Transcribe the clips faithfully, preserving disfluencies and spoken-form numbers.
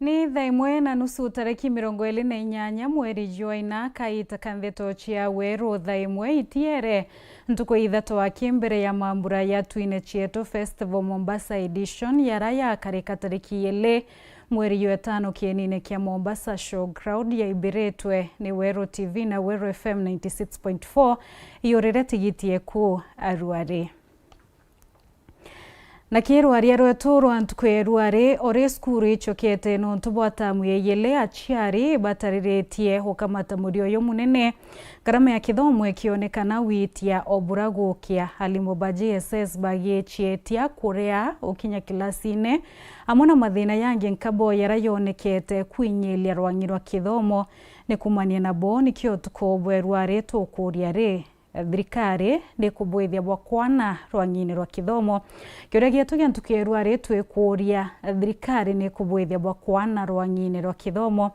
Ni thaa imwe na nusu tariki mirongo iri na inyanya mweri jwa ina, kaita ka ndeto cia weru thaa imwe itiere. Ntuku ithatu aki mbere ya mambura ya Twine Cietu Festival Mombasa Edition, yara yakarika tariki ili mweri jwa itano kienine kia Mombasa Showground, yaibiritwe ni Weru T V na Weru F M ninety six point four, iurire tigiti eku aruari. Na kirwaria rwetu rwa ntuku ya rwari, ori cukuru icokete nontu bwa tamu ya iyele, aciari batariritie gukamata murio uyu munene. Ngarama ya kithomo ikionekana witia o bura gukia, alimu ba J S S bagichietia kuria ukinya kilasine, amwe na mathina yangi nkabo yara yonekete kwinyilia rwang'i rwa kithomo. Ni kumania nabo, nikio utuku bwa rwari tukuria ri, thirikari ni kubwithia bwa kwana rwang'ini rwa kithomo? Kiuria gietu gia ntuku ya rwari twikuria, thirikari ni kubwithia bwa kwana rwang'ini rwa kithomo?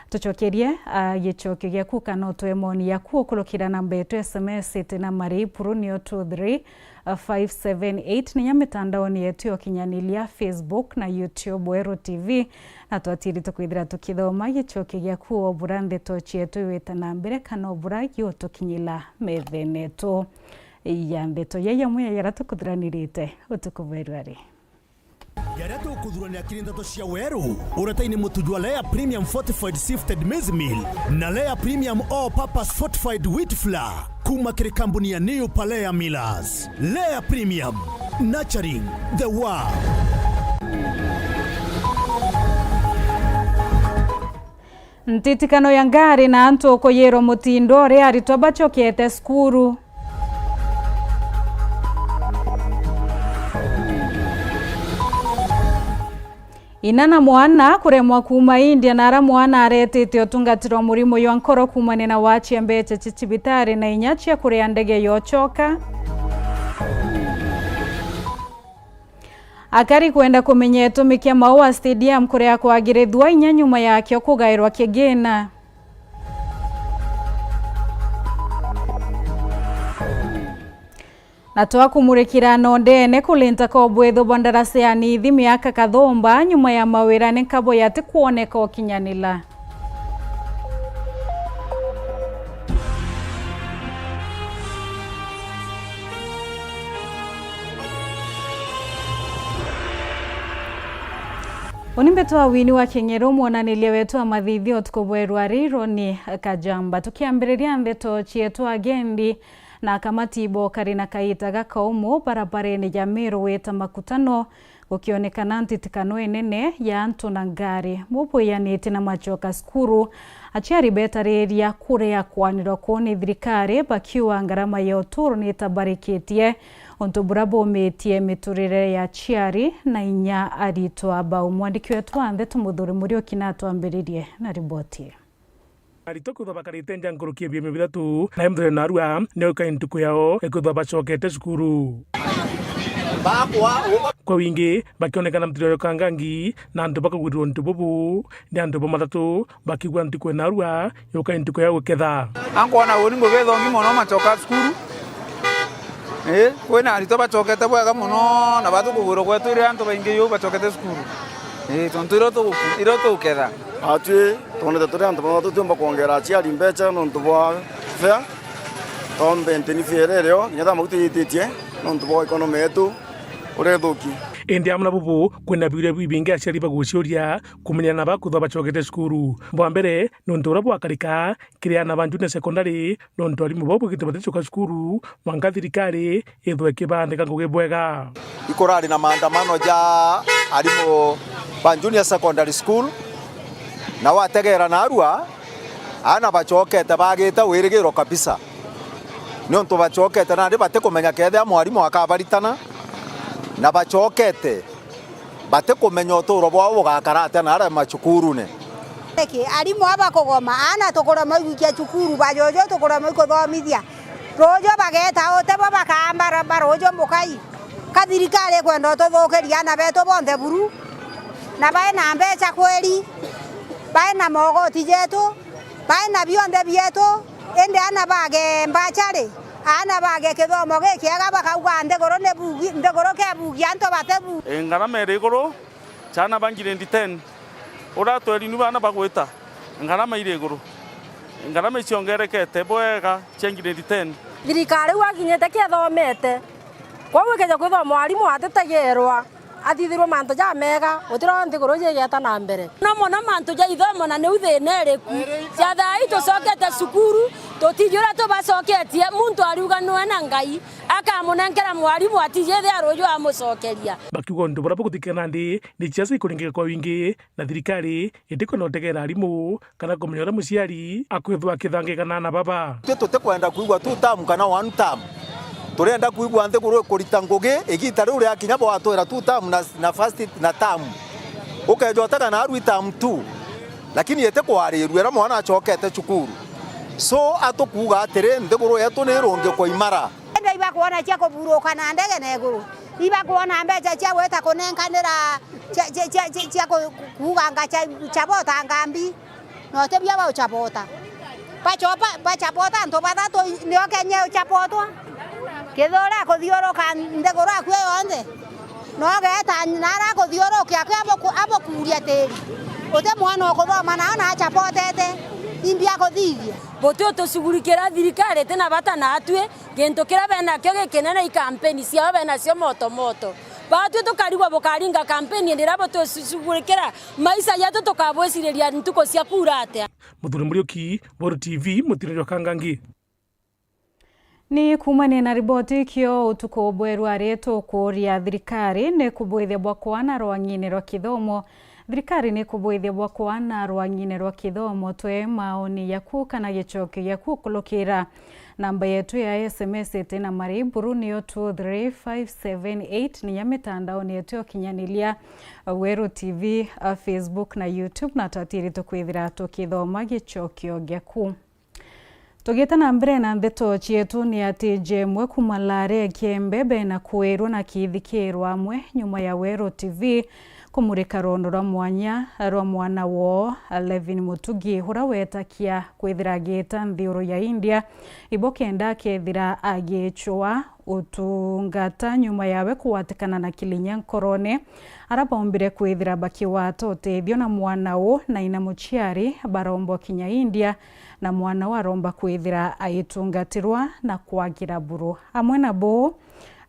Tucokerie, ah, gicokio giaku kana utwe moni yaku ukurukira namba yetu S M S iti na mari buru niyo two three five seven eight, ninya mitandaoni yetu ya ukinyaniria, Facebook na YouTube, Weru T V. Na twatiri tukwithira tukithoma gicokio giaku o bura ndeto cietu iwita na mbere, kana o bura giutukinyila methene yetu ya ndeto. Yai amwe ya yara tukuthuranirite utuku bwa rwari. Jaria tukuthuranira kiri ndeto cia weru, uretaini mutu jwa Lea Premium Fortified Sifted Maize Meal na Lea Premium All Purpose Fortified Wheat Flour, kuma kiri kambuni ya New Palea Millers. Lea Premium, nurturing the world. Ntitikano ya ngari na antu kuyirwa mutindo uria aritwa bacokete cukuru. Ina na mwana kuremwa kuuma India, na ara mwana aretite utungatirwa murimo jwa nkoro kuumania na wachia mbecha cia cibitari na inya cia kuria ndege yochoka. Akari kwenda kumenya itumi kia Maua Stadium kuria kwagirithua inya nyuma yakio kugairwa kigina. Na twakumurikira nondene kulinta kwa ubwithu bwa ndarasa ya Nithi miaka kathumba nyuma ya mawira ni nkabo yatikwoneka ukinyanila. Uni mbeto wa wini wa King'eru, mwonaniria wetu wa mathithio utuku bwa rwari, Roni Kajamba. Tukiambiriria ndeto cietu, agendi na akamati bo kari na kaita gakaumu barabarene ya Meru wita makutano, gukionekana ntitikano inene ya antu na ngari. Bubwianitie na machoka cukuru, aciari betariria kuria kwanirwa kuu ni thirikari, bakiuga ngarama ya uturo nitabarikitie, untu bura bumitie miturire ya aciari na inya aritwa bau. Mwandiki wetu wa ndeto Muthuri Muriuki natwambiririe na riboti ii. Aritwa kwithwa bakarite nja nkuruki ya biumia bithatu, nayo mithenya narua niyo ikai ntuku yao ya kwithwa bacokete cukuru. Kwa wingi, bakionekana mutiro ya kangangi, na antu bakagwirirwa untu bubu ni antu bo mathatu, bakigua ntuku ya narua yukai ntuku ya guketha. Ankwona uni ngugi thongi mono machoka cukuru. Ii, kwina aritwa bacokete bwega mono, na batukugwirwa gwetu iri antu baingi yu bacokete cukuru. Ii, tontu irio tuguku-, irio tuguketha. Atwi twonete turi antu bamwe tutiumba kwongera aciari mbecha nontu bwa fare, twambe ntini fare irio, kinya thaa maguta iyititie nontu bwa economy yetu uria ithuki. Indi amwe na bubu, kwina biuria bibingi aciari baguciuria kumenya na bakuthwa bacokete cukuru. Bwa mbere, nontu uria bwakarika kiri ana ba junior secondary, nontu arimu bau bwigite baticoka cukuru, mwanka thirikari ithwe ikibandika ngugi bwega. Ikurari na maandamano ja arimu ba junior secondary school, na wategera narua, ana bacokete bagite wirigiro kabisa. Niuntu bacokete nandi batikumenya kethira mwarimu akabaritana, na bacokete batikumenya uturo bwao bugakara atia na aria macukurune. Niki arimu aba kugoma, aana tukuremwa igwikia cukuru, bajuju tukuremwa ikuthomithia. Ruuju bageeta ute bo bakaambara ba ruuju mbukai. Ka thirikari ikwenda ututhukiria aana beetu bonthe buru? Na bai na mbecha kweri, bai na mogoti jeetu, bai na bionthe bieetu, indi aana bage mbacha ri? Aana bage kithomo gikiega bakauga nthiguru ni bugi, nthiguru ke bugi antu bate bu. Ii, ngarama iri iguru, caana ba grade ten Uratweri ni bana bagwita, ngarama iri iguru, ngarama iciongerekete bwega cia grade ten. Thirikari riu akinyite kiathomete, kwou ikeja kwithirwa mwarimu atitagerwa, athithirwe mantu jamega, gutiro nthiguru jigieta na mbere. No mono mantu ja ithomo, na niu thina iriku. Ja thaa ii tucokete cukuru, tutiji uria tubacoketie, muntu ariuga nwe na Ngai, akamunenkera mwarimu atiji ithia ruju amucokeria. Bakiuga untu buria bugutikana nandi ni ciaca ikuringika kwa wingi, na thirikari itikwenda gutegera arimu kana kumenya uria muciari akwithwa akithangika na aana baba. Twi tutikwenda kwigua two term kana one term. Turenda kwigua nthiguru ikurita ngugi igita riu riakinya bwatwira two term na, na first na term. Ukeja utega naarua term two, lakini itikwarirua iria mwana acokete cukuru. So atukuuga atiri, nthiguru yetu ni irungi kwa imara. Indi ibakwona cia kuburuka na ndege na iguru, ibakwona mbeca cia gwita kunenkanira cia, cia, cia, cia, cia ku-, kuuganga cha, chabota ngambi, na utibia bauchabota. Bachopa, bachabota antu bathatu, nio Kenya uchabotwa. Kithura kuthiuruka nthiguru aku yonthe, na ugeeta nara kuthiurukia akwi abuku-, abukuria tiri. Uti mwana ukuthoma nao na achabotete, imbi akuthithia. Buti utushughulikira, thirikari itina bata natwi. Gintu kiria benakio gikinene i kampeni ciao benacio moto moto. Batwi tukarigwa bukaringa kampeni indi iria butucugurikira maisha jetu tukabwiciriria ntuku cia kuura atia. Muthuri Muriuki, Weru T V, Mutino jwa Kangangi. Ni kuumania na riboti ikio utuku bweru ari tukuuria thirikari ni kubwithia bwa kwana rwang'ine rwa kithomo. Thirikari ni kubwithia bwa kwana rwang'ine rwa kithomo, twe maoni yaku kana gicokio giaku ukulukira. Namba yetu ya S M S iti na mari buru niyo two three five seven eight, ninya mitandaoni yetu ya ukinyaniria, Weru T V, Facebook na YouTube, na twatiri tukwithira tukithoma gicokio giaku. Tugiita na mbere na ndeto cietu, ni ati jemwe kuuma Lare Kiembe bena kwirwa na kithikirwa amwe nyuma ya Weru T V kumurika rwondo rwa mwanya rwa mwana woo, Levin Mutugi, uria wetakia kwithira agiita nthiuru ya India, ibo kenda akethira agicwa utungata nyuma yawe kugwatikana na kilinya nkorone, ara baumbire kwithira bakigwata utethio na mwana uu na ina muciari baromba kinya India, na mwana uu aromba kwithira aitungatirwa na kwagira buru. Amwe na buu,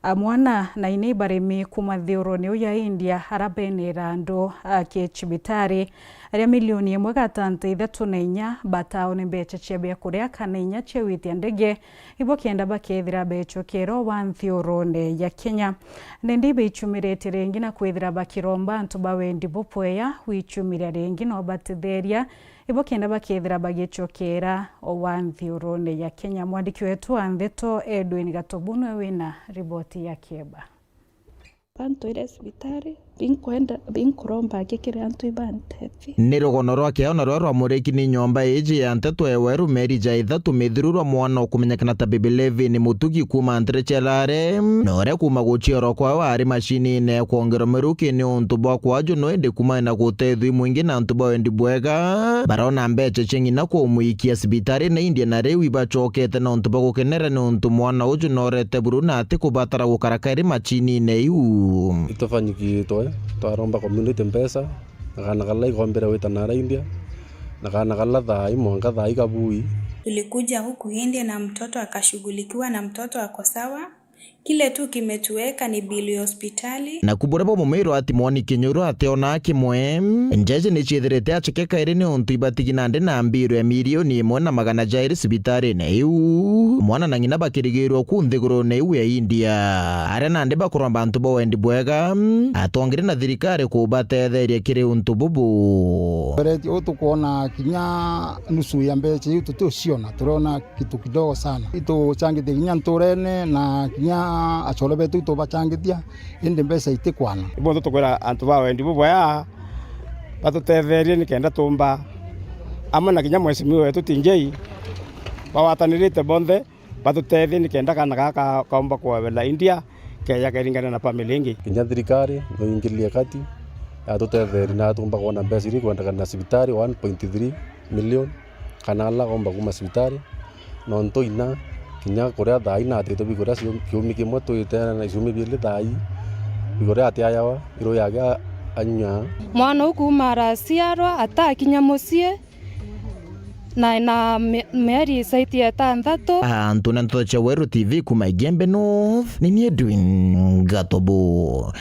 a, mwana na ina ibarimi kuuma thiuruni uu ya India, ara benera andu a kicibitari, aria milioni imwe gatanta ithatu na inya bataone mbeca cia biakuria kana inya cia gwitia ndege, ibo kenda bakethira becokera o wa nthiurune ya Kenya. Nindi ibaichumiritie ringi na kwithira bakiromba antu ba wendi bubwea gwichumiria ringi na ubatetheria, ibo kenda bakethira bagicokera o wa nthiurune ya Kenya. Mwandiki wetu wa ndeto Edwin Gatobu niwe wina riboti ya Kieba. Bantwire cibitari, binkwenda, binkuromba aki kiri antu ibantethi. Ni rugono rwa kiao na ruria rwamuriki ni nyomba iji ya nteto ewe rumeri ja ithatu mithiru rwa mwana ukumenyekana ta Baby Levin Mutugi kuuma ntere cia Lare, na uria kuuma guciarwa kwawe ari macinine ya kwongerwa miruki ni untu bwa kwaju no indi kuuma na gutethwi mwingi na antu ba wendi bwega, barona mbeca cia ng'ina kumwikia cibitari na India na riu ibacokete na untu bwa gukenera ni untu mwana uju norete buru na ati kubatara gukara kairi macinine iu. Itufanyikitwe, twaromba community mbeca, na kana kala ikombere wita nara India, na kana kala thaa i mwanka thaa i kabui. Tulikuja huku India na mtoto akashughulikiwa na mtoto ako sawa. Kile tu kimetuweka ni bill ya hospitali. Naku buria bwa mumiro ati mwoni kinyuru ationaa kimwe. Njeje ni ciithirite aceke kairi ni untu ibatigi nandi na mbiru ya milioni imwe na magana jairi cibitarine iu. Mwana na ng'ina bakirigirwe ku nthigurune iu ya India. Aria nandi bakuromba antu ba wendi bwega, atongire na thirikari kubatetheria kiri untu bubu. Tweretie uu tukwona kinya nusu ya mbeca iu tutiuciona, turona kitu kidogo sana. Itucangithia kinya nturene na kinya achore betu itubacangithia, indi mbeca itikwana. Ibo tukwira antu ba wendi bubwea batutetherie nikenda tumba, amwe na kinya mheshimiwa wetu T J, bagwatanirite bonthe batutethie nikenda kana gaka kaumba kwewela India, keja keringana na family ingi. Kinya thirikari no ingiririe kati, yatutetherie na tumba kwona mbeca iria ikwendekana na cibitari, one point three million, kana ala akomba kuuma cibitari. Nontu ina kinya kuria thaa ina atite bikuria ciu-, kiumi kimwe twite na ciumi biiri thaa ii, bikuria atiayawa, iru yagia Anya. Mwana uu kuuma araciarwa atakinya mucii, na ena mi-, mieri isaiti ya itanthatu. Antu na nteto cia Weru T V kuuma Igembe North, ni ni Edwin Gatobo.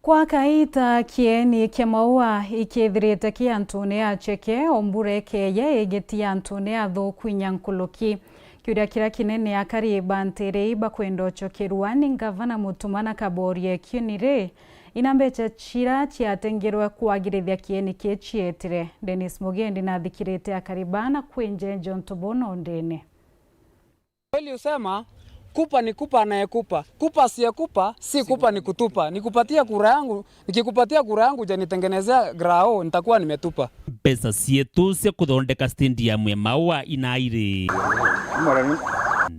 Kwa kaita kieni kia maua ikithirite ki antune acheke, o mbura ikeeya igitia antune athuku inya nkuruki. Kiuria kiria kinene akari ba ntiiri bakwenda ucokerua ni ngavana Mutuma na Kaboria kieni ri, ina mbecha chira chiatengirwe kwagirithia kieni kii chietire. Dennis Mugendi nathikirite akari baa na kwinjenja untu buu na undene. Kweli usema, kupa ni kupa anayekupa. Kupa asiyekupa, si kupa ni kutupa. Nikupatie kura yangu, nikikupatia kura yangu, hujanitengenezea grao, nitakuwa nimetupa. Mbeca cietu cia kuthondeka stadium ya Maua inairi?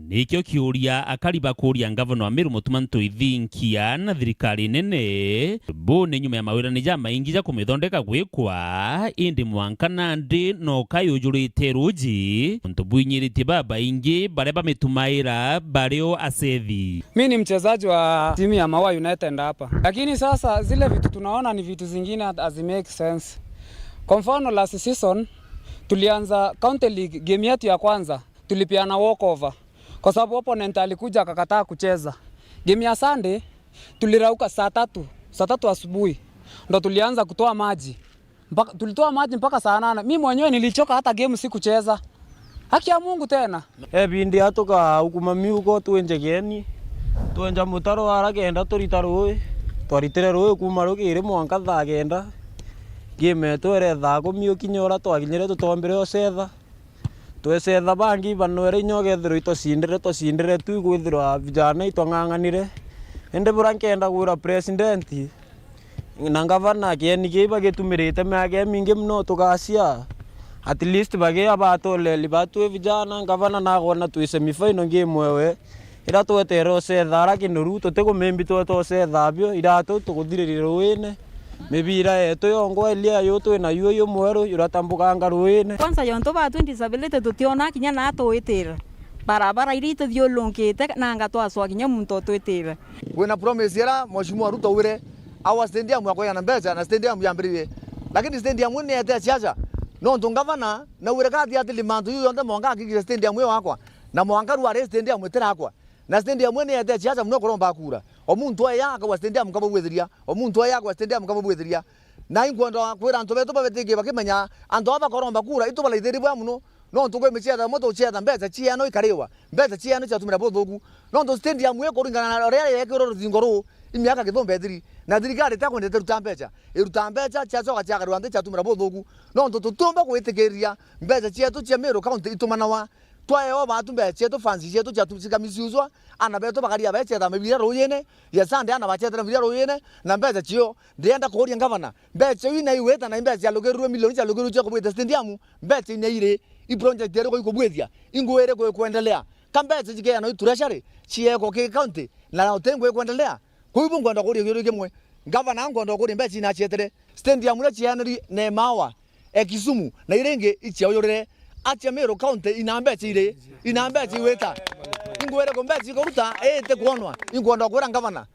Nikio kiuria akari bakuria ngavana wa Meru Mutuma Ntwithinkia na thirikari nene. Buu ni nyuma ya mawirane jamaingi ja kumithondeka gwikwa, indi mwanka nandi no kayujurite ruji, untu bwinyiritie babaingi baria bamitumaira bari o acethi. Mi ni mchezaji wa timu ya Maua United hapa, lakini sasa zile vitu tunaona ni vitu zingine hata hazi make sense. Kwa mfano, last season tulianza County League, game yetu ya kwanza tulipeana walkover kwa sababu opponent alikuja akakataa kucheza. Game ya Sunday tulirauka saa tatu, saa tatu asubuhi ndo tulianza kutoa maji. Mpaka, tulitoa maji mpaka saa nane. Mi mwenyewe nilichoka, hata game sikucheza. Haki ya Mungu tena. Ebindi atuka ukuma miuko twenje kieni. Twenja mutaro ara kenda turita rui. Twaritire rui kuma rukiri mwanka thaa kenda. Game yetu ere thaa kumi ukinya ura twakinyire tutombire ucetha. Twecetha bangi banwere inya ukethirwa itwacindire, twacindire tu ikwithirwa vijana itwang'ang'anire. Indi bura nkenda kwira president, na ngavana kieni kii bagitumirite miaka imingi mono tugacia. At least bagia batoleli batwi vijana, ngavana nagona twi semi final game ewe. Ira twetere ucetha ara kinuru, tutikumimbi twete ucetha bio, iratu tukuthiriria ruine. Mibira yetu yongwa ilia yu twi nayo yu mweru, iratambukanga ruine. Kwanza yontu ba twi disability tutiona kinya na twitira. Barabara iria ituthiurukite nanga twacwa kinya muntu utwitira. Kwina promise ira Mheshimiwa Ruto augire awa stadium akoya na mbeca na stadium yambiririe. Lakini stadium ii ni yete ciaca. Nontu ngavana naugire kathi atili mantu yu yonthe mwanka akikire stadium iyo akwa. Na mwanka rua ri stadium itirakwa. Na stadium ii ni yete ciaca mono kuromba kura. O muntu aya akagwa stadium kabugwithiria. O muntu aya akagwa stadium kabugwithiria. Na inkwenda kwira antu betu babetikie bakimenya antu aba bakoromba kura itubalaithirie bwa mono. Nontu kwi micietha imwe tucietha mbeca cieno ikariwa, mbeca cieno ciatumira buthuku. Nontu stadium ii kuringana na uria yekirwe ruthingo ruu, i miaka kithumba ithiri. Na thirikari itakwendete iruta mbeca, iruta mbeca ciacoka ciagarua nthi ciatumira buthuku. Nontu tutiumba gwitikiria mbeca cietu cia Meru County itumanawa. Twaewa batu mbeca cietu, funds cietu ciatu-, cikamisuswa, ana betu bakaria becetha mibira ruuyine, ya Sunday ana bacetera mibira ruuyine, na mbeca cio. Ndienda kuuria ngavana, mbeca iu inaiwita na mbeca cialukirirwe milioni cialukirirwe cia kubwita stadium, mbeca inairi, i project iriku ikubwithia, ingui iriku ikwendelea? Ka mbeca cikeanwa i treasury, ciekwa ki county, na uti ngui ikwendelea? Kwou bu nkwenda kuuria kiuria kimwe, ngavana nkwenda kuuria mbeca inacietere, stadium iria cianiri na Emawa, e Kisumu, na iria ingi iciaujurire. Atia Meru County ina mbeca iri, ina mbeca iwita. Ingwire ku mbeca ikuruta, ii itikwonwa. Inkwenda kwira ngavana,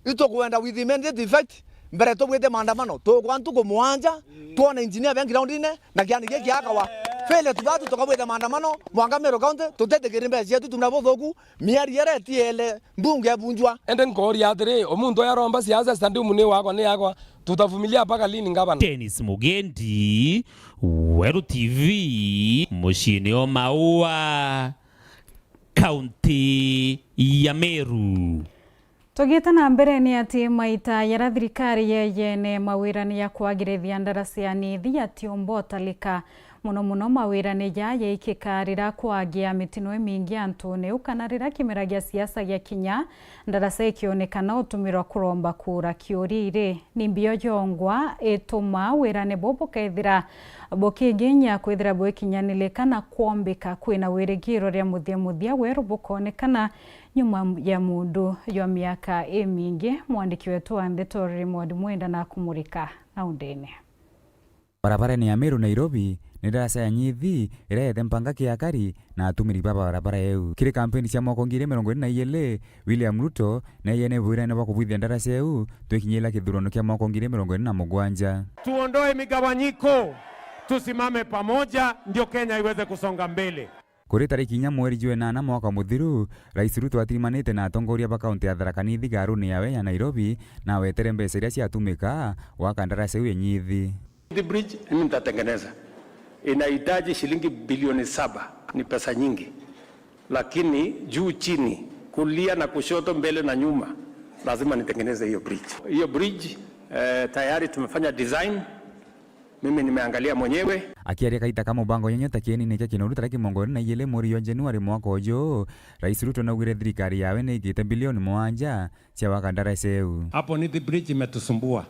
itukwenda with immediate effect, mbere tubwite maandamano. Tukwa ntuku mugwanja, twone engineer be ground-ine, na kiani giki kiakawa. Failure to that, tukabwite maandamano, mwanka Meru County, tutetikiri mbeca cietu tumira buthuku, mieri ere etiele, mbunge ebunjwa. Indi nkooria atiri, o muntu uria aromba siasa, stadium ni wakwa, ni yakwa, tutavumilia mpaka lini, ngavana? Dennis Mugendi, Weru T V, muciini o Maua, kaunti ya Meru. Tugiita na mbere, ni ati maita jaria thirikari yeyene mawirani ya kwagirithia ndaraca ya Nithi yatiumba utalika. Mono mono mawirane jaa jaikika riria kwagia mitino imingi antune u kana riria kimera gia siasa giakinya, ndaraca ikionekana utumirwa kuromba kura. Kiuria iri, ni mbio jongwa ituma wirane buu bukethira bukiginya kwithira bwikinyanile kana kwombika kwina wirigiro ria muthia muthia weru bukonekana nyuma ya mundu jwa miaka imingi? Mwandiki wetu wa ndeto Raymond Mwenda nakumurika na undene. Barabarene ya Meru Nairobi ni ndaraca ya Nyithi iria yete mpanga kia akari na atumiri ba barabara eu. Kiri kampeni cia mwaka ngiri mirongo iri na iiri, William Ruto ni aiyene bwirane bwa kubwithia ndaraca eu twikinyira kithurano kia mwaka ngiri mirongo iri na mugwanja. Tuondoe migawanyiko, tusimame pamoja, ndio Kenya iweze kusonga mbele. Kuri tariki inya mweri jwa inana mwaka muthiru, Rais Ruto atirimanite na atongoria ba kaunti ya Tharaka Nithi garuni yawe ya Nairobi, na awetere mbeca iria ciatumika gwaka ndaraca iu ya Nyithi. Nyithi Bridge mimi nitatengeneza. Inahitaji shilingi bilioni saba. Ni pesa nyingi. Lakini juu chini, kulia na kushoto, mbele na nyuma, lazima nitengeneze hiyo bridge. Hiyo bridge, eh, tayari tumefanya design. Mimi nimeangalia mwenyewe. Akiaria kaita ka mubango ya Nyota kienini kia Kinoru tariki mirongo iri na iiri mweri jwa Januari mwaka uju, Rais Ruto naugire thirikari yawe ni ikite bilioni mugwanja cia gwaka ndaraca iu. Hapo Nithi Bridge imetusumbua.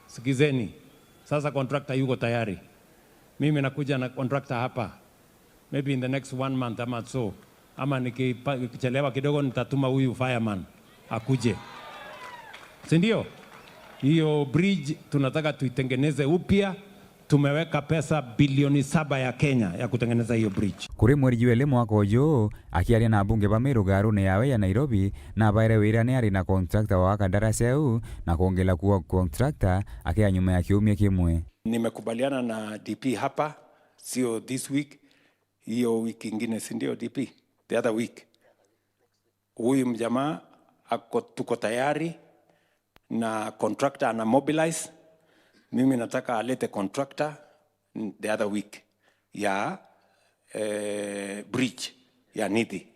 Sikizeni. Sasa contractor yuko tayari. Mimi nakuja na contractor hapa. Maybe in the next one month ama so. Ama nikipa-, nikichelewa kidogo, nitatuma huyu fireman akuje. Si ndio? Hiyo bridge tunataka tuitengeneze upya. Tumeweka pesa bilioni saba ya Kenya ya kutengeneza hiyo bridge. Kuri mweri jwa iiri mwaka uju, akiaria na abunge ba Meru garuni yawe ya Nairobi, nabaere wira ni ari na contractor wa gwaka ndaraca iu, na kwongela kuwa contractor akea nyuma ya kiumia kimwe. Nimekubaliana na D P hapa, sio this week, hiyo wiki ingine, si ndio, D P? The other week. Huyu mjamaa ako, tuko tayari na contractor ana mobilize. Mimi nataka alete contractor the other week ya, eh, bridge ya Nithi.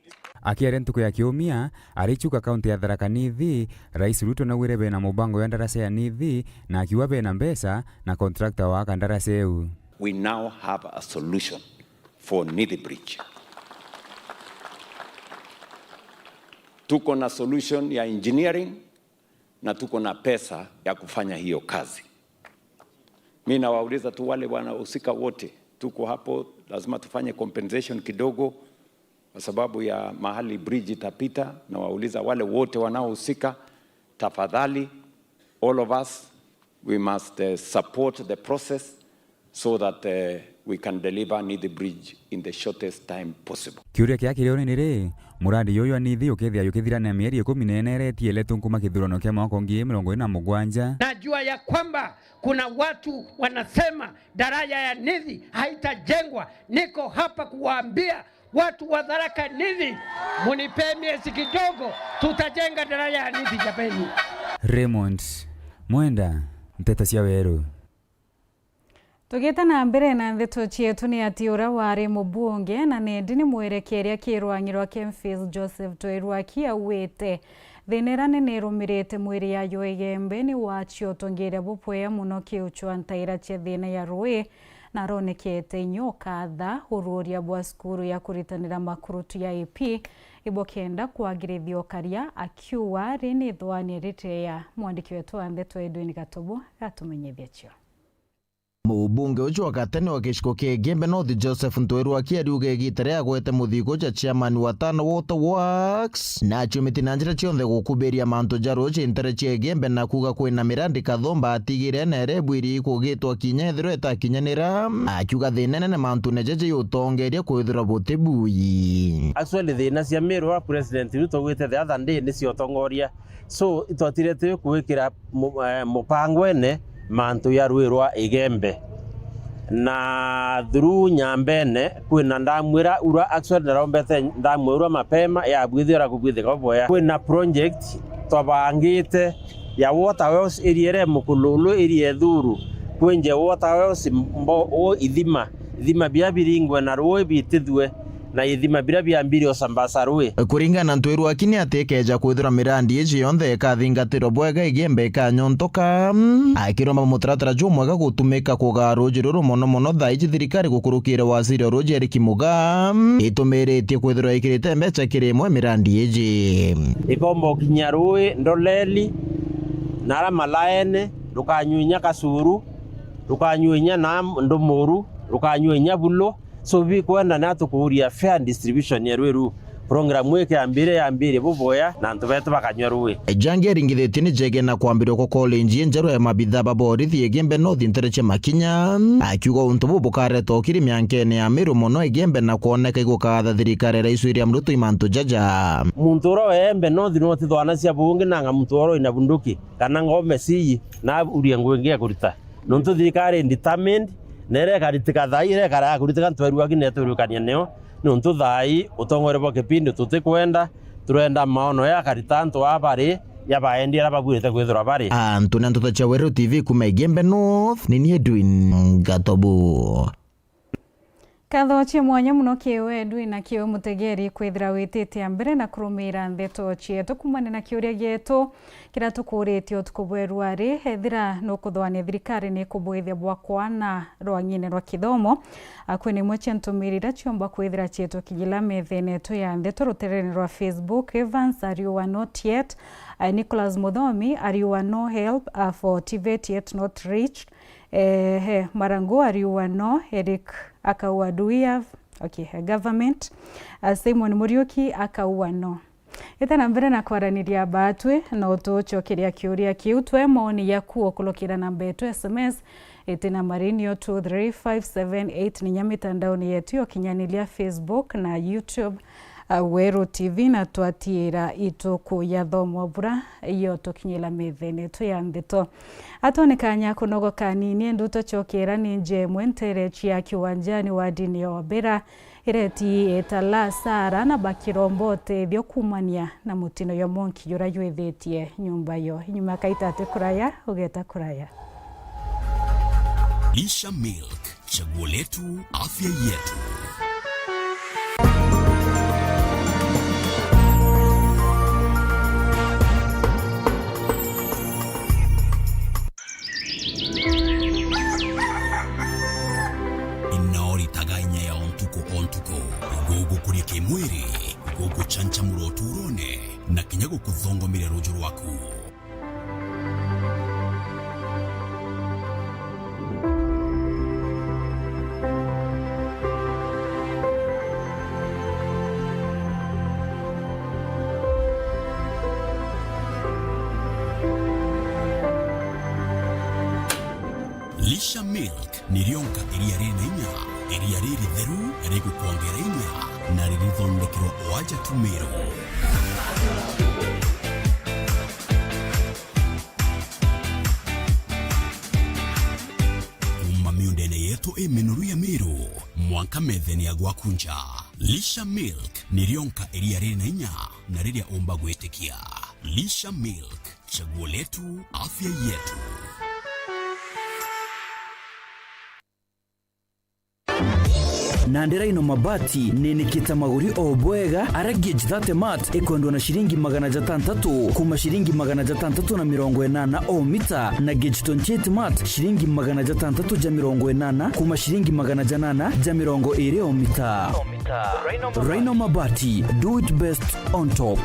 Akiaria ntuku ya kiumia, ari Chuka kaunti ya Tharaka Nithi, Rais Ruto naugire bena mubango ya ndaraca ya Nithi, na akiuga bena mbeca na contractor wa gwaka ndaraca iu. We now have a solution for Nithi Bridge. Tuko na solution ya engineering na tuko na pesa ya kufanya hiyo kazi. Mi nawauliza tu wale wanahusika wote, tuko hapo, lazima tufanye compensation kidogo kwa sababu ya mahali bridge itapita. Nawauliza wale wote wanaohusika, tafadhali, all of us, we must, eh, support the process so that, eh, we can deliver Nithi Bridge in the shortest time possible. Kiuria kia kirione ni ri, muradi uyu wa Nithi ukethia ukithira na mieri ikumi na ina iria itiele tu kuma kithurano kia mwaka ngiri mirongo iri na mugwanja. Najua ya kwamba kuna watu wanasema daraja ya Nithi haitajengwa. Niko hapa kuwaambia watu wa Tharaka Nithi, munipe miezi kidogo, tutajenga daraja ya Nithi, jameni. Raymond Mwenda, Nteto cia Weru. Tugite na mbere na ndeto cietu, ni ati uria wari mubunge na nendi ni mwerekeria kirwang'irwa Kemfis Joseph Twerwaki augite thina iria nene irumirite mwiri yayo Igembe ni wacio utongeria bubwea muno kiuchwa ntaira cia thina ya rui, na aronekete inya ukatha ururia bwa cukuru ya kuritanira makurutu ya A P ibo kenda kwagirithia ukaria, akiuga ri ni ithwani riteya. Mwandiki wetu wa ndeto Edwin Gatobo gatumenyithia cio. Mubunge ucio wa gatene wa giciko kia Igembe North, Joseph Ntwerwaki, ariuga igita riria agwete muthigo ja chairman wa Tana Water Works, na aciumite na njira cionthe gukubiria mantu ja ruji ntare cia Igembe, na kuuga kwina mirandi kathumba atigire na iria ibwiri kugitwa kinya ethirwa itakinyanira, akiuga thina inene mantune jaja i utongeria kwithirwa butibui. Actually, thina cia Meru wa President Ruto augite the other day ni cia utongoria. So, itwatire twi kwikira mu-, eh, mupangwene mantu ya rui rwa Igembe. Na through Nyambene, kwina ndamu ira ura actually narombete ndamu ira mapema, yabwithira kubwithika bubwea. Kwina project twabangite ya water wells area iri Mukululu, iri Ethuru, kwinje water wells mbo-, o ithima, ithima biria biringwe na rui bitithue. Na ithima biria biambire usambaza rui. Kuringana na Ntwerwaki ni ati ikeja kwithirwa mirandi iji yonthe ikathingatirwa bwega, Igembe ikanyontoka, akiromba mutaratara jumwega gutumika kugaa ruji ruru, mono mono thaa iji thirikari gukurukira waziri wa ruji Eric Mugaa itumiritie kwithirwa ikirite mbeca kiri imwe mirandi iji. Ikomba ukinyia rui Ndoleli, na ara malaene, rukanyua inya Kasuru, rukanyua inya na Ndumuru, rukanyua inya Bulu, So, bikwenda na tukuuria fair distribution ya rui ru. Program ii kiambire yambire buboya na antu betu bakanyua rui. Jangi aringithitie ni jegena kwambirwa kwa college injeru ya mabitha ba borithi Igembe North ntere cia Makinya, akiuga untu buu bukareta ukiri miankene ya Meru mono Igembe na kwoneka igukatha thirikari ya Rais William Ruto i mantu jaja. Muntu uria wa Igembe North no utithwanacia bungi nanga muntu uria wina bunduki kana ngombe cii na urie ngugi ngi ekurita. Nontu thirikari determined, na iria ikaritika thaa ii, iria ikara ya kuritika ntwerua ki netwirukania nio, nontu thaa ii utongore bwa kipindi tutikwenda, turenda maono ya akarita antu aa bari, ya baendi aria babuirite kwithirwa bari. Antu na ntoto cia Weru T V kuma Igembe North, ni ni Edwin Gatobu. Nkatho cia mwanya mono kiwe Edwin na kiwe mutegeri kwithira witite mbere na kurumira ndeto cietu kumania na kiuria gietu kiria tukuritie utuku bweru ari, ethira nukuthwania thirikari ni kubwithia bwa kwana rwang'ine rwa kithomo. Akwe ni imwe cia ntumiri iria ciomba kwithira cietu kinyila methene yetu ya ndeto ruterene rwa Facebook. Evans ariuga not yet. Eh, Nicholas Muthomi ariuga no help, uh, for TVET yet not reached. Ehe, Marangu ariuga no. Eric akauga do we have, okay, a government. Uh, Simon Muriuki akauga no. Ita na mbere na kwaraniria batwi, no tucokeria kiuria kiu, twe maoni yaku ukurukira namba yetu S M S, iti na marini o two three five seven eight, ninya mitandaoni yetu ya ukinyaniria Facebook na YouTube. Uh, Weru T V, na twatiira ituku ya thomo bura yo tukinyila methene yetu ya ndeto. Atone kanya kunogoka kanini, endu tucokera ni njemwe ntere cia kiwanjani wa dini ya Obera, ireti itala Sara na bakiromba utethio kumania na mutino yo monki jura jwithitie nyumba yo. Inyuma kaita ati kuraya, ugeta kuraya. Lisha Milk. Chaguo letu, afya yetu. Inaoritaga inya ya o ntuku o ntuku, gugukuria kimwiri, guguchanchamura uturone, na kinya gukuthongomire ruju rwaku. Lisha Milk ni rionka iria riri na inya, iria riritheru, rigukwongera inya, na ririthondekerwa o aja tu Meru. Kuuma miundene yetu i minoru ya Meru, mwanka methene ya gwaku nja, Lisha Milk ni rionka iria riri na inya na riria umba gwitikia. Lisha Milk, chaguo letu, afya yetu. Nandi Rhino Mabati ninikite maguri o bwega, aria gauge thirty mat ikwendwa na ciringi magana jatantatu, kuma ciringi magana jatantatu na mirongo inana o mita, na gauge twenty-eight mat ciringi magana jatantatu ja mirongo inana, kuma ciringi magana janana ja mirongo iri o mita. Rhino Mabati, do it best on top.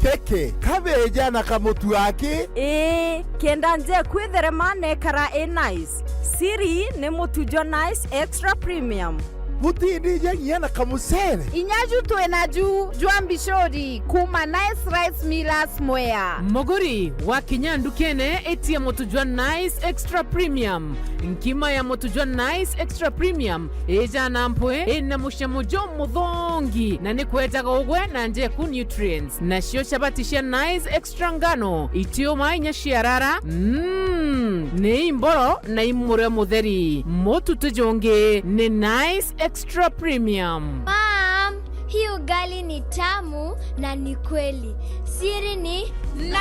Kiki, kabeja na kamutu aki? Ii, kenda nje kwitherema nekara i nice. Siri ni mutu jwa Nice Extra Premium. Butindija nginya na kamucere? Inya ju twi na ju jwa mbicuri kuma Nice Rice Millers Mwea. Muguri, wakinya ndukene, itia mutu jwa Nice Extra Premium. Nkima ya mutu jwa Nice Extra Premium ijana mpwi, ina mucamo jumuthongi, na ni kwejaga ugwe na njeku nutrients. Nacio chabati cia Nice Extra ngano, itiuma inya ciarara, mm, ni imboro na imure mutheri. Mutu ti jungi ni Nice Extra Premium. Mom, hii ugali ni tamu na ni kweli. Siri ni Nice.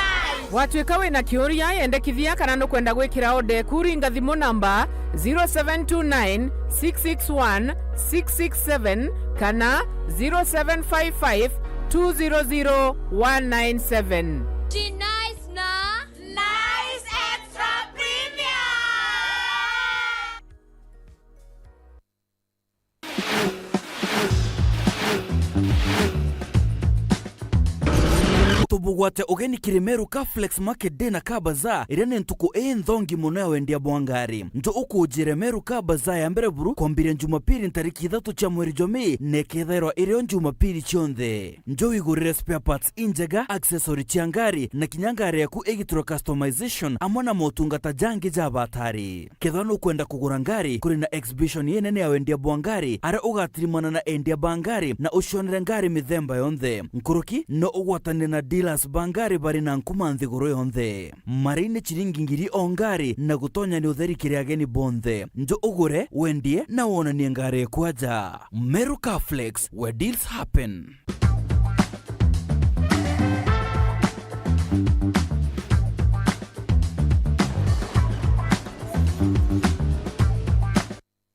Watuika wina kiuria, yendekithia kana nukwenda gwikira order eku, ringa thimu namba zero seven two nine, six six one, six six seven kana zero seven five five, two zero zero, one nine seven. Ji Nice na Nice Extra Premium. Nontu Bugwate ugeni kiri Meru Car Flex Market Day na Car Bazaar, iria ni ntuku inthongi mono ya wendia bwa ngari. Njo ukunjire Meru Car Bazaar ya mbere buru kwambiria Jumapili ntariki ithatu cia mweri jwa Mei, na ikethairwa irio Jumapili cionthe. Njo wigurire spare parts injega, accessory cia ngari, na kinya ngari yaku igitirwe customization, amwe na motungata jangi ja batari. Kethirwa nukwenda kugura ngari, kuri na exhibition inene ya wendia bwa ngari, aria ugatirimana na endia ba ngari na ucionere ngari mithemba yonthe. Nkuruki, no ugwatanire na dealers ba ngari bari na nkuma nthiguru yonthe. Marei ni ciringi ngiri o ngari, na gutonya ni utheri kiri ageni bonthe. Njo ugure, wendie, na wonanie ngari eku aja. Meru Car Flex, where deals happen.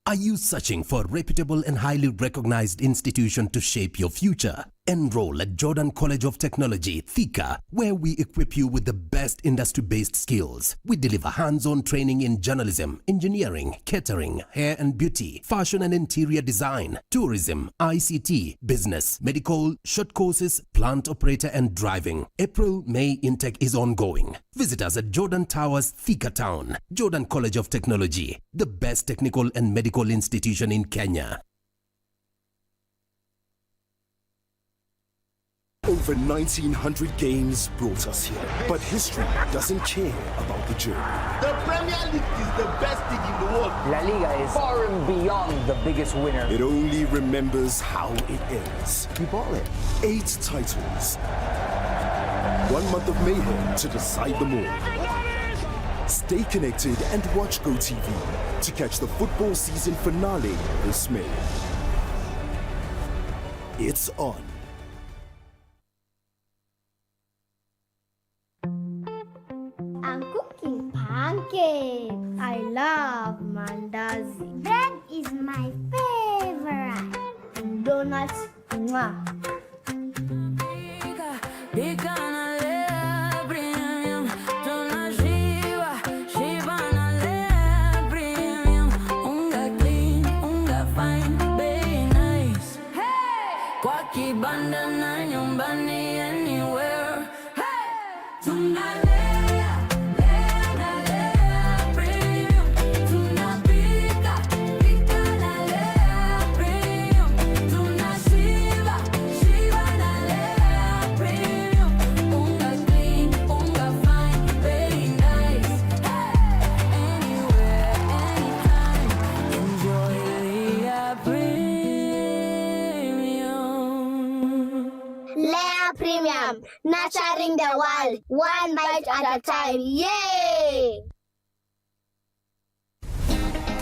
Are you searching for a reputable and highly recognized institution to shape your future? Enroll at Jordan College of Technology, Thika, where we equip you with the best industry-based skills. We deliver hands-on training in journalism, engineering, catering, hair and beauty, fashion and interior design, tourism, I C T, business, medical, short courses, plant operator and driving. April, May intake is ongoing. Visit us at Jordan Towers, Thika Town. Jordan College of Technology, the best technical and medical institution in Kenya. Over nineteen hundred games brought us here, but history doesn't care about the journey. The Premier League is the best league in the world. La Liga is far and beyond the biggest winner. It only remembers how it ends. We bought it. Eight titles. One month of mayhem to decide them all. Stay connected and watch GoTV to catch the football season finale this May. It's on. I'm cooking pancakes. I love mandazi. Bread is my favorite. Donuts, mwah. Pika, pika na Lea Premium. Tunashiba, shiba na Lea Premium. Unga clean, unga fine, bei nice. Hey! Kwa kibanda na nyumbani, anywhere. Hey! Tunalea, lea na Lea Premium. Tunapika, pika na Lea Premium. Tunashiba, shiba na Lea Premium. Unga clean, unga fine, very nice. Hey! Anywhere, anytime. Enjoy Lea Premium. Lea Premium, nurturing the world, one bite at a time. Yay!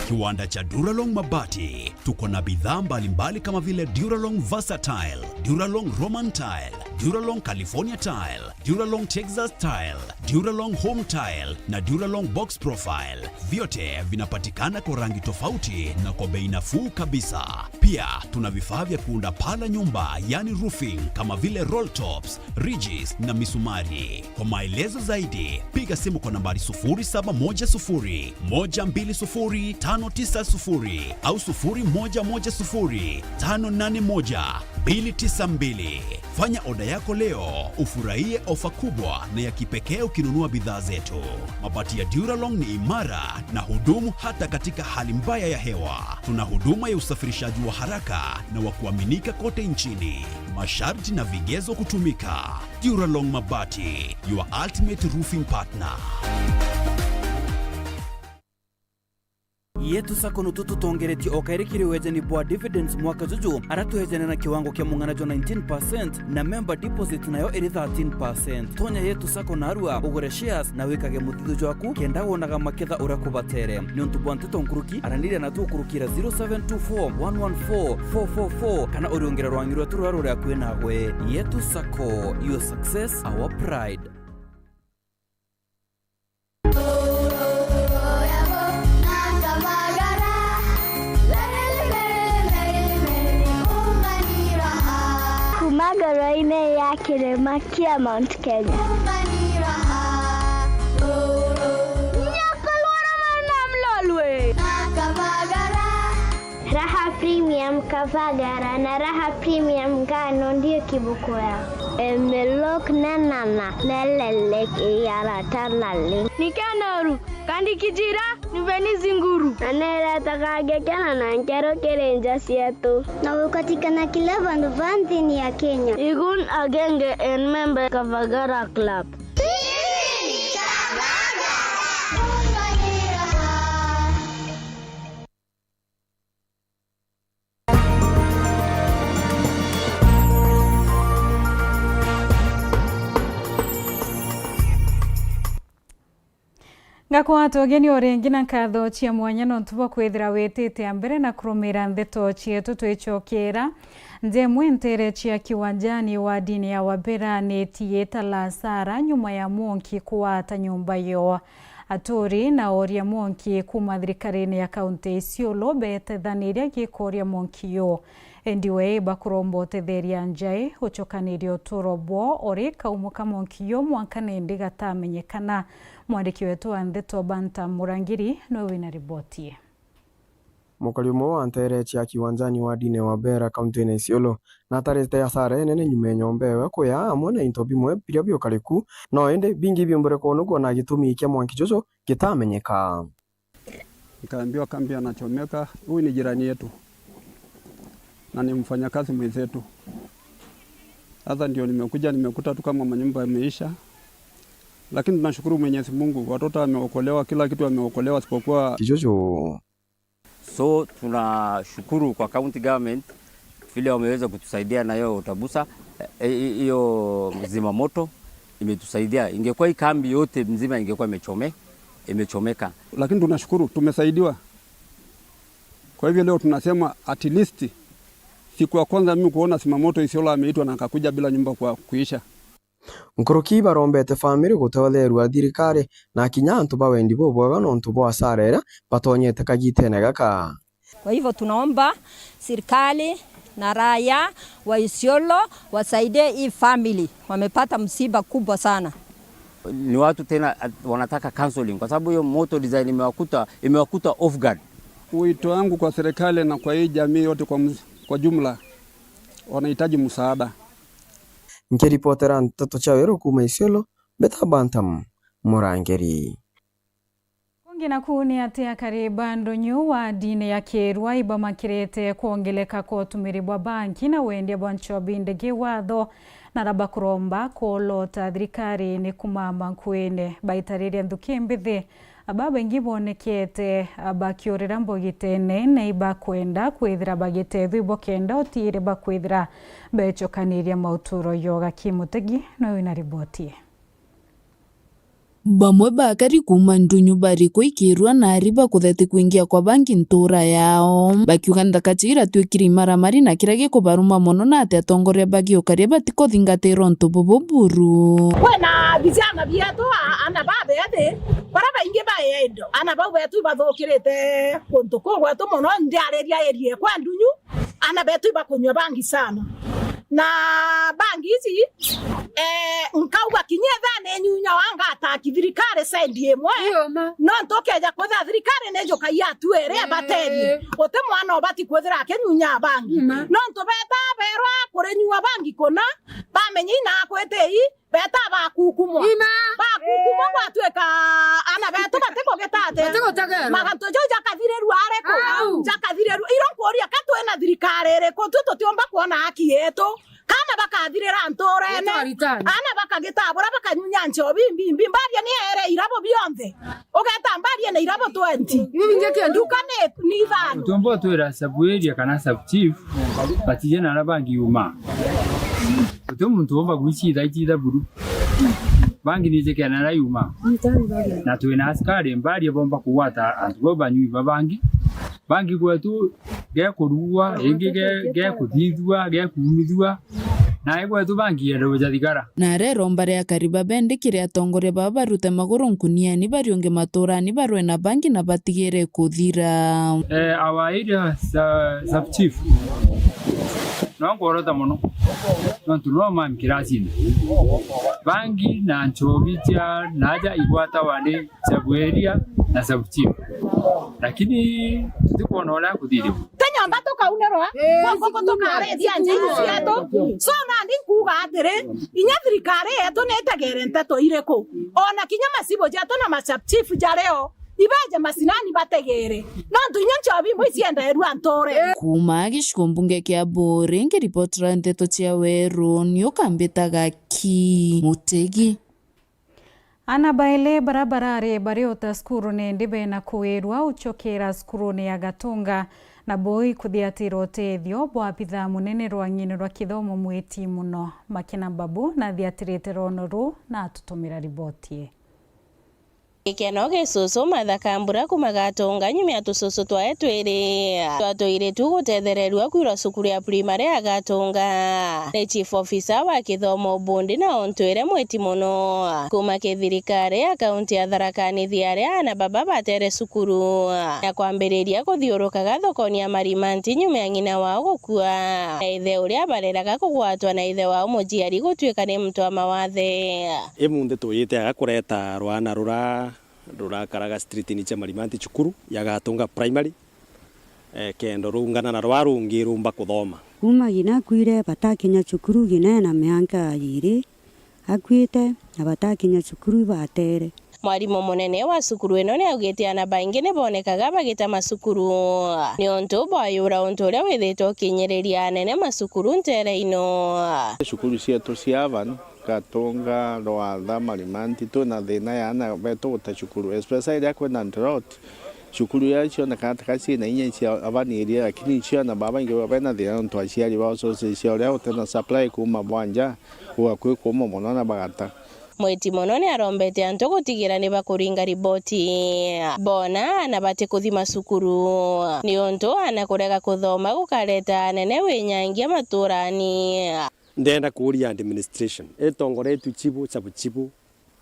Kiwanda cha Duralong Mabati. Tuko na bidhaa mbalimbali kama vile Duralong Versatile, Duralong Roman Tile, Duralong California Tile, Duralong Texas Tile, Duralong Home Tile na Duralong Box Profile. Vyote vinapatikana kwa rangi tofauti na kwa bei nafuu kabisa. Pia tuna vifaa vya kuunda paa la nyumba, yani roofing, kama vile roll tops, ridges na misumari. Kwa maelezo zaidi, piga simu kwa nambari sufuri saba moja sufuri, moja mbili sufuri, tano tisa sufuri au sufuri moja moja sufuri, tano nane moja, mbili tisa mbili. Fanya oda yako leo, ufurahie ofa kubwa na ya kipekee ukinunua bidhaa zetu. Mabati ya Duralong ni imara na hudumu hata katika hali mbaya ya hewa. Tuna huduma ya usafirishaji wa haraka na wa kuaminika kote nchini. Masharti na vigezo kutumika. Duralong Mabati, your ultimate roofing partner. Yetu Sacco nutu tutongeretie o kairi kiri wejani bwa dividends mwaka juju, aria twejane na kiwango kia mung'ana jwa nineteen percent na member deposit nayo iri thirteen percent. Tonya Yetu Sacco narua, ugure shares na wikage muthithu jwaku, kenda wonaga maketha uria kubatere. Niuntu bwa nteto nkuruki, araniria natu ukurukira zero seven two four one one four four four four kana uriungire rwangi rwetu ruria ruri akui nagwe. Yetu Sacco, your success, our pride. Kuma ngoro-inĩ ya kĩrĩma kĩa Mount Kenya. Raha Premium Kavagara na Raha Premium Ngano ndio kiboko yao. Emelok nenana, nelelek iyarata naleng. Nikenoru, kandi kijira, niveni zinguru. Aneletaga ngekena na nkero kiri nja cietu. Na gukatikana kila vandu va nthini ya Kenya. Igun agenge en member Kavagara Club. Ngakwata ugeni o ringi na nkatho cia mwanya nontu bwa kwithira witite a mbere na kurumira ndeto cietu twicokera. Nja imwe ntere cia Kiwanjani wadini ya Wabera ni itiita la asara nyuma ya mwanki kugwata nyumba yo. Aturi na oria mwanki kuuma thirikarine ya kaunti ya Isiolo beetethaniria gikuria mwanki yo. Indi we bakuromba utetheria njai ucokaniria uturo bwao ori kaumo ka mwanki yo mwanka nindi gatamenyekana. Mwandiki wetu wa ndeto Banta Murangiri niwe wina riboti ii. Mukari umwe wa ntere cia Kiwanjani wadini wa Bera, kauntine ya Isiolo, natarite asara inene nyuma ya nyomba ewe kuya amwe na into bimwe biria biukariku. No indi bingi biumbire kunugwa na gitumi kia mwanki juju gitamenyeka. Nikaambiwa kambi anachomeka, huyu ni jirani yetu na ni mfanyakazi mwenzetu. Sasa ndio nimekuja, nimekuta tu kama manyumba yameisha, lakini tunashukuru Mwenyezi Mungu, watoto wameokolewa, kila kitu wameokolewa, isipokuwa kijuju. So tunashukuru kwa county government vile wameweza kutusaidia na hiyo utabusa, eh, hiyo zimamoto imetusaidia. Ingekuwa hii kambi yote mzima ingekuwa imechome-, imechomeka. Lakini tunashukuru, tumesaidiwa. Kwa hivyo leo tunasema at least siku ya kwanza mimi kuona zimamoto Isiolo ameitwa na akakuja bila nyumba kwa kuisha. Nkuruki barombete family gutetheerua thirikari na kinya antu ba wendi bubwega nontu bwa asara iria batonyete kagitene gaka. Kwa hivyo tunaomba serikali na raia wa Isiolo wasaidie hii family, wamepata msiba kubwa sana. Ni watu tena, at-, wanataka counseling kwa sababu hiyo moto design imewakuta, imewakuta off guard. Wito wangu kwa serikali na kwa hii jamii yote kwa mz-, kwa jumla, wanahitaji msaada. Nkiripotera nteto cia Weru kuuma Isiolo, mbeta Bantam Murangeri. Kungi naku ni ati akari ba ndunyu wa ndini ya Kirua ibamakirite kwongeleka kwa utumiri bwa banki na wendia bwa nchobi ndigi watho, na aria bakuromba kuolota thirikari ni kumama nkuine baitariria nthuki mbithi. Aba baingi bonekete bakiurira mbogitene na ibakwenda kwithira bagitethua ibo kenda utiiri bakwithira becokaniria mauturo yoga. Kimutegi no wina riboti ii. Bamwe bakari kuuma ndunyu bari kuikirua na ari bakutheti kwingia kwa bangi ntuura yao, bakiuga nthaka cia iratuikire imaramari na kiria gikubaruma mono na ati atongoria bagiukaria batikuthingatira untu bubu buru. Kwina vijana bietu, a-, ana babethi, baria baingi bae indo. Ana bau betu ibathukirite kuntu kuu gwetu mono, ndiariria area kwa ndunyu, ana betu ibakunyua bangi sana. Na bangi ici, eh, nkauga kinya ethira ni nyunya wa ngataki thirikari sendi imwe. Iyo ma. Nontu ukeja kwithira thirikari ni njukagia atu eri, eh, abaterie. Guti mwana ubati kwithira akinyunya bangi. Ima. Nontu beta berwa kurinyua bangi kuna, bamenya ina akwiti ii, beta bakukumwa. Ima. Bakukumwa, eh, gwatuika ana betu batikugitate. Batigutegerwa. Magantu jau jakathirirua ariku? Au. Jakathirirua. Iro nkuria ka twina thirikari iriku? Tu tutiumba kwona haki yetu. Kana bakathirira ntuurene. Ritwa ritani. Ana bakagitabura, bakanyunya nchobi mbimbi. Mbaria ni ere irabo bionthe. Ugeta mbaria na irabo twenty. Iu ingi kio nduka ni, ni ithano. Utumba utwira sub area kana sub chief, batije na aria bangi yuma. Uti muntu umba gwicitha icitha buru. Bangi ni jikena aria yuma. Na twina askari mbaria bomba kugwata antu bau banyui ba bangi. Bangi gwetu gekurugwa, ingi ge-, gekuthithua, gekuumithua, na gwetu bangi enda guja thigara. Na areromba ria kariba bendi kiri atongoria baba barute maguru nkuniani, bariunge maturani, barwe na bangi na batigire kuthira. Eh, our area sa-, sub chief, no nkworota mono, nontu no mami kirasini. Bangi na nchobi cia naja igwatawa ni sub area na sub chief. Lakini tutikwona uria kuthithua. Ti Nyomba tukaunirwa, kwa nguku tukarithia njei cietu. So nandi nkuuga atiri, inya thirikari yetu nitegere nteto iriku? Ona kinya macibu jetu na ma sub chief jario, ibeje macinani bategere, nontu inya nchobi imwe iciendeerua nture. Kuuma gicigo mbunge kia Buuri, nkiripotera nteto cia Weru, ni ukambitaga ki Mutegi. Aana baili bara barari bariuta cukuru nindi bena kuwirua ucokera cukurune ya Gatunga, na bo ikuthiatira utethio bwa abithaa munene rwang'ine rwa kithomo mwiti mono. Makena Mbabu nathiatirite rwono ruu na atutumira riboti ii. Gikeno gisusu Martha Kambura kuuma Gatunga nyuma ya tususu twae twiri twa tuiritu gutethererua kwirwa cukuru ya primary ya Gatunga ni chief officer wa kithomo bundi na untu ire mwiti mono. Kuuma ki thirikari ya kaunti ya Tharaka Nithi aria aana baba batere cukuru na kwambiriria kuthiurukaga thokoni ya Marimanti nyuma ya ng'ina wao gukua na ithe uria abareraga kugwatwa na ithe wao muciari gutuika ni muntu wa mawathe. Imunthi tuyite aga kureta rwana rura rurakaraga street-ini cia Marimanti cukuru ya Gatunga Primary, eh, kendo rungana na rwa rungi rumba kuthoma. Kuuma ngina akuire batakinya cukuru ngina ena mianka ya iiri akuite, na batakinya cukuru ibatere. Mwarimu munene wa cukuru ino ni augite aana baingi ni bonekaga bagita macukuru niuntu bwa yura untu uria withitwe ukinyiriria anene macukuru ntere ino. Cukuru cietu cia Avan, Gatunga, Rwatha, Marimanti, twina thina ya aana betu guta cukuru, especially riria kwina drought. Cukuru iria cionekaga taka ciina inya cia Avan area, lakini ciana babaingi bena thina nontu aciari bao sources cia uria utena supply kuuma bwa nja, gugakui kuuma mono na bagata. Mwiti mono ni arombete antu gutigira ni bakuringa riboti bona aana batikuthima cukuru, niuntu aana kurega kuthoma gukareta anene winyangia maturani. Ndenda kuuria administration itongoretue chibu, sub chibu,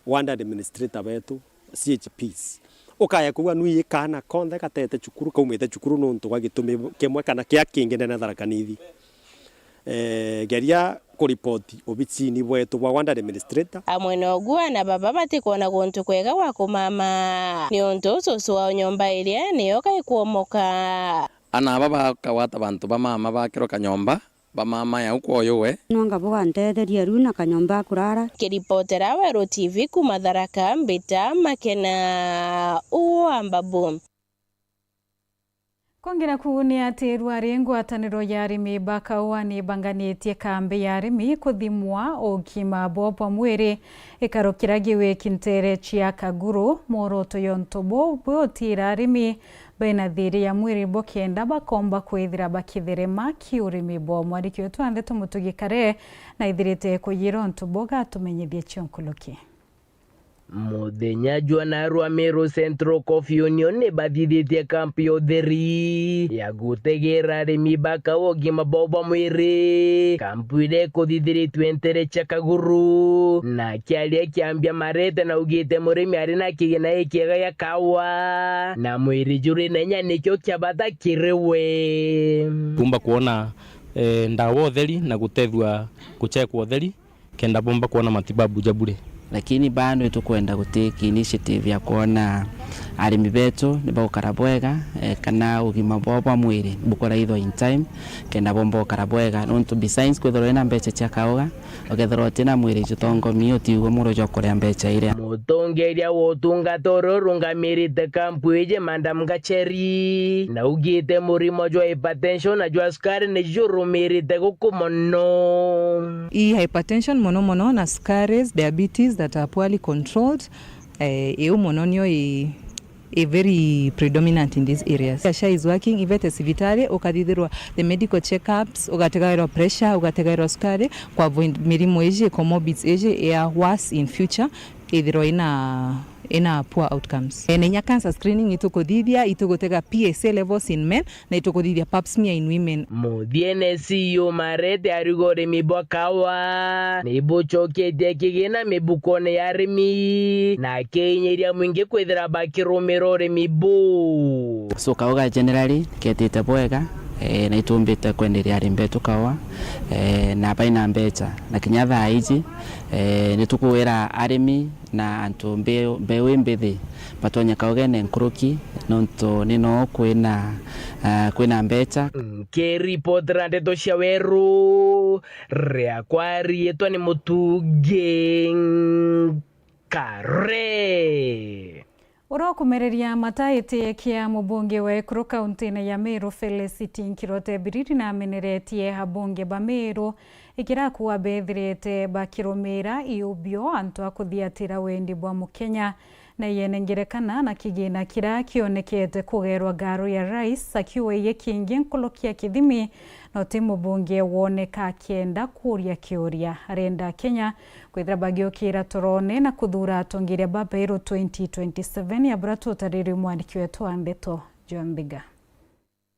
ward administrator betu, C H Ps, ukaya kuuga nui kaana konthe gatete cukuru, kaumite cukuru nontu bwa gitumi kimwe kana kia kingi ndene Tharaka Nithi. Eh, geria kuripoti obicini bwetu bwa ward administrator. Amwe noguo aana baba batikwona guntu kwega gwa kumama, niuntu cucu wao nyomba iria niyo gaikwomoka. Aana aba bakagwata bantu ba mama bakirwa kanyomba, ba mama yau kwoyo we. Nwanga bugantetheria riu na kanyomba ga kurara. Kiripotera Weru T V kuuma Tharaka, mbita Makena wa Mbabu. Kongi naku ni ati rwari ngwataniro ya arimi ba kaua ni banganitie kambi ya arimi kuthimwa ugima bwao bwa mwiri ikaro kiria giwiki ntere cia Kaguru. Mworoto yontu buu bwotira arimi bena thiri ya mwiri bukenda bakomba kwithira bakitherema ki urimi bwao. Mwandiki wetu wa ndeto Mutugi Kare naithirite kuyira untu buu, gatumenyithie cio nkuluki. Muthenya jwa narua Meru Central Coffee Union ni bathithitie kampu ya utheri ya gutegera arimi ba kaua ugima bwao bwa mwiri. Kampu iria ikuthithiritue ntere cia Kaguru, na kiaria kiambia Marete naugite murimi ari na kigina gikiega gia kaua, na mwiri juri na inya nikio kia bata kiri we. Kumba kuona, eh, ndawa utheri na gutethua guchekwa utheri kenda bomba kuona matibabu ja bure. Lakini bado itukwenda gutake initiative ya kuona arimi betu ni bagukara bwega, eh, kana ugima bwao bwa mwiri bukuraithwa in time, kenda bomba gukara bwega. Nontu besides kwithirwa wina mbeca cia kauga, ukethirwa utina mwiri jutongomi, utiigua muro jwa kuria mbeca iria. Mutongeria wa utungata uria urungamirite kampu iji, Madam Gacheri, naugite murimo jwa hypertension na jwa sukari ni jurumirite guku mono. Ii hypertension mono mono na sukaris, diabetes that are poorly controlled, eh, iu mono nio i, i very predominant in these areas. SHA is working, ivete civitari, ukathithirwa the medical checkups, ugategairwa pressure, ugategairwa sukari, kwa avoid mirimu iji, comorbids iji, ya worse in future, ithirwa ina, ina poor outcomes. Eh, na inya cancer screening itukuthithia, itugutega P S A levels in men, na itukuthithia pap smear in women. Muthiene C E O Marete ariuga urimi bwa kawa ni bucoketie kigina mibukone ya arimi, na akiinyiria mwingi kwithira bakirumira urimi buu. So, kauga generally ketite bwega, Eh, na itumbite kwenderia arimi betu kawa, eh, na baina mbecha. Na kinya thaa iji, eh, nitukwira arimi na antu mbeu, mbeu imbithi batonye kaugene nkuruki, nontu ni no kwina, ah, kwina mbecha. Nkiripotera ndeto cia weru, riakwa riitwa ni Mutungi Nkare. Uria ukumereria mata giti kia mubunge wa ekuru kauntine ya Meru, Felicity Nkirote Biriri, nameneretie abunge ba Meru ikirakua bethirite bakirumira iubio antu a kuthiatira wendi bwa Mukenya. Na yene ngerekana na kigina kiria kionekete kugerwa ngaru ya rais, akiuga iye kingi nkuruki ya kithimi, no ti mubunge woneka akienda kuria kiuria. Arenda Kenya kwithira bagiukira torone na kuthura atongeria ba Meru twenty twenty-seven, ya bura tutariri mwandiki wetu wa ndeto John Thiga.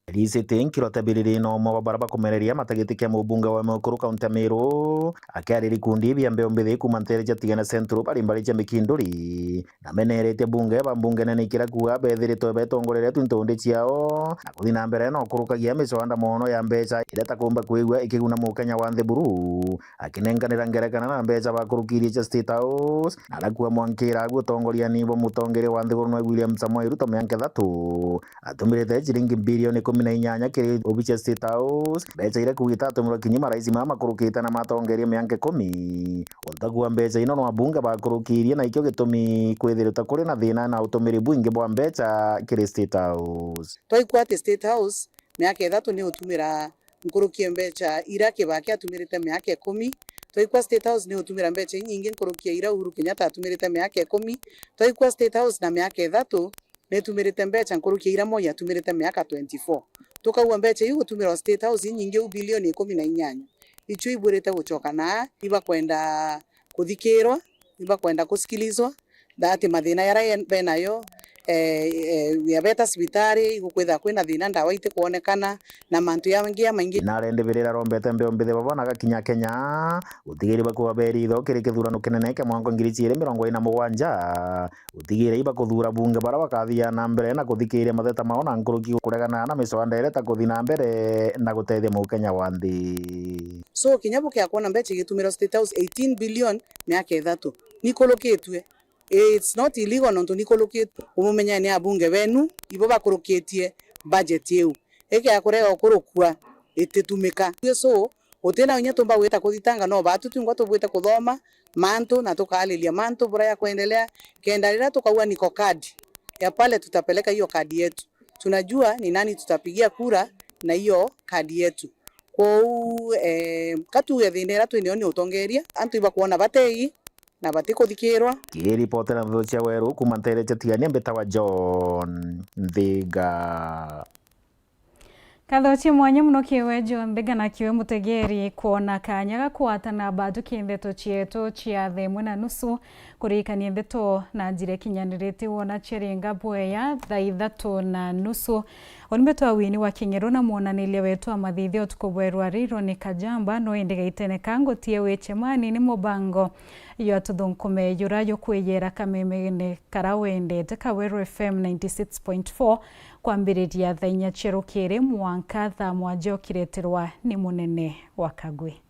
Felicity Nkirote Biriri no umwe wa baria bakumereria mata giti kia mubunge wa Meru kaunti ya Meru, akiariria ikundi bia mbeu mbithi kuuma ntere cia Tigania Central bari mbari cia Mikinduri. Nameneretie bunge ba mbunge nene ikiria kuuga bethiritwe betongoreretwe ntundi ciao na kuthi na mbere na ukurukagia miswanda mono ya mbecha iria takumba kwigua ikiguna mukenya wa nthi buru. Akinenkanira ngerekana na mbecha bakurukirie cia State House, na arakua mwankira agu utongoriani bwa mutongeria wa nthiguru nwe William Samoei Ruto mianka ithatu, atumirite ciringi bilioni ikumi na inyanya kiri obici ya State House, mbecha iria kuugite atumirwe kinya marais mara makurukite na matongeria mianka ikumi. Untu agu wa mbecha ino no abunge bakurukirie, na ikio gitumi kwithirite kuri na thina na utumiri bwingi bwa mbecha kiri State House. Twaikua ati State House miaka ithatu ni utumira nkuruki ya mbecha iria Kibaki atumirite miaka ikumi. Twaikua State House ni utumira mbecha inyingi nkuruki ya iria Uhuru Kenyatta atumirite miaka ikumi. Twaikua State House na miaka ithatu ni itumirite mbecha nkuruki ya iria Moi atumirite miaka twenty-four. Tukaua mbecha iu gutumirwa State House inyingi u bilioni ikumi na inyanya. Icio ibwirite gucoka na ibakwenda kuthikirwa, ibakwenda kusikilizwa, that mathina jaria benayo, eh, eh, yabeta cibitari, igukwithira kwina thina, ndawa itikwonekana, na mantu jangi jamaingi. Narendebirira arombete mbeu mbithi baba na agakinya Kenya, gutigiri bakuba beritho kiri kithurano kinene kia mwaka ngiri ciiri mirongo iri na mugwanja, gutigiri ibakuthuura bunge baria bakathia na mbere na kuthikiria matheta mao na nkuruki kuregana na miswanda iria itakuthi na mbere na gutethia mukenya wa nthi. So, kinya bukia kwona mbecha igitumirwa State House eighteen billion miaka ithatu, nikurukitue. It's not illegal nontu nikurukitue. Umumenye ni abunge benu, ibo bakurukitie budget iu. Ikia kurega ukurukua, ititumika. So, gutina inya tumba gwita kuthitanga, no batu twingwa tubwite kuthoma mantu na tukaariria mantu buria ya kuendelea, kenda riria tukauga niko kadi ya pale, tutapeleka hiyo kadi yetu. Tunajua ni nani tutapigia kura na hiyo kadi yetu. Kwou, eh, ka tuge thina iria twinayo ni utongeria, antu ibakwona batei na batikuthikirwa. Kiripotera ndeto cia Weru kuuma ntere cia Tigania, mbitawa John Nthiga. Nkatho cia mwanya mono kiwe John Nthiga na kiwe mutegeri kwona kanya ga kwatana bathuki ndeto cietu cia thaa imwe na nusu. Kuririkania ndeto na njira ikinyanirite wona ciaringa bweya thaa ithatu na nusu. Uni mbetwa Wini wa King'eru na mwonaniria wetu wa mathithio utuku bwerwa riro ni Kajamba, no indi gaitene ka ngutie wichemani ni mubango jwa tuthunkume jura jukwiyera kamemene kara wendete ka Weru F M ninety six point four, kwambiriria thaa inya cia rukiri mwanka thaa mwanja ukireterwa ni munene wa Kagwi.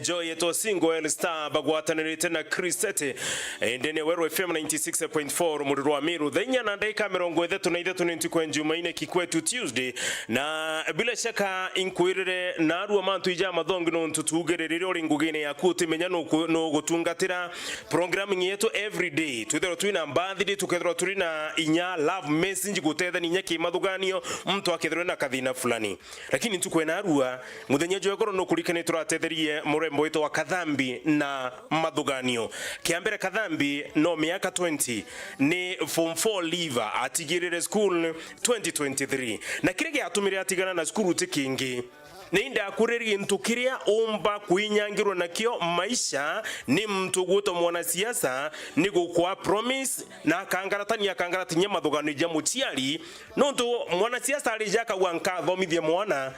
Joy yetwa Single L Star bagwatanirite na Chris Tete, eh, ndene Weru F M ninety six point four, rumuri rwa Miru, thaa inya na ndagika mirongo ithatu na ithatu ni ntuku ya Njumaine, Kikwetu Tuesday, na bila shaka inkwirire narua mantu ija mathongi nontu tuugire riria uri ngugine yaku utimenya nuku-, nugutungatira programming yetu everyday. Twithirwa twina birthday, tukethirwa turi na inya love message, gutethania inya kimathuganio, muntu akethirwa na kathina fulani. Lakini ntuku ya narua, muthenya jwa igoro nukurikane turatetherie murembo wetu wa Kathambi na mathuganio. Kia mbere, Kathambi no miaka twenty, ni form four leaver, atigirire school twenty twenty-three. Na kiria giatumire atigana na cukuru ti kingi, ni indi akuririe gintu kiria umba kwinyangirwa nakio maisha ni muntu gwitwa mwanasiasa, ni gukwa promise, na akangaratania, akangaratania mathuganio ja muciari, nontu mwanasiasa arija akauga, "Nkathomithia mwana,"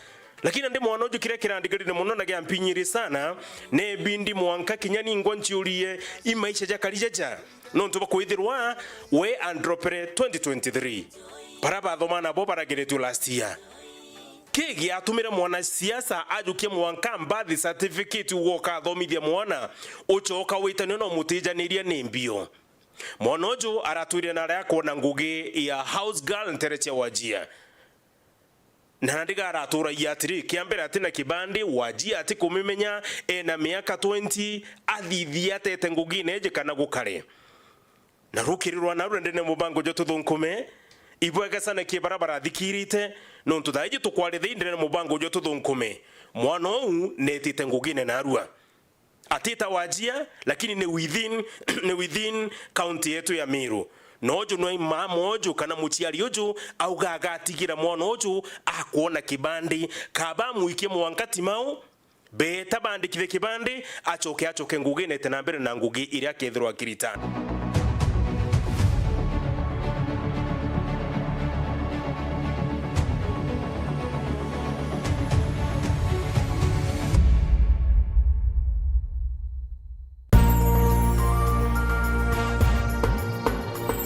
Lakini ndi mwana uju kiria kirandigarire mono na giampinyiri sana, ni bindi mwanka kinya ningwa nciurie i maisha jakari jaja, nontu bwa kwithirwa we andropere twenty twenty-three. Bara bathoma nabo barageretue last year. Ki giatumire mwanasiasa ajukie mwanka birth certificate uga ukathomithia mwana, ucoka witanio na umutijaniria ni mbio? Mwana uju aratwire na aria akwona ngugi ya house girl ntere cia Wajir. Na nandi araturagia atiri, kia mbere ati na kibandi, Wajir ati kumimenya, ena miaka twenty, athithia atete ngugine iji kana gukare. Na rukiri rwa narua ndene mubango jwa tuthunkume, ibwega sana ki bara barathikirite, nontu thaa iji tukwaritha indene mubango jwa tuthunkume. Mwana uu netite ngugine narua. Atita Wajir, lakini ni within, ni within county yetu ya Meru. Noju nwe mama uju kana muciari uju auga agatigira mwana uju akwona kibandi, kaba amwikie mwanka Timau, beta bandikithe kibandi, acoke, acoke ngugine ete na mbere na ngugi iria akethirwa akirita.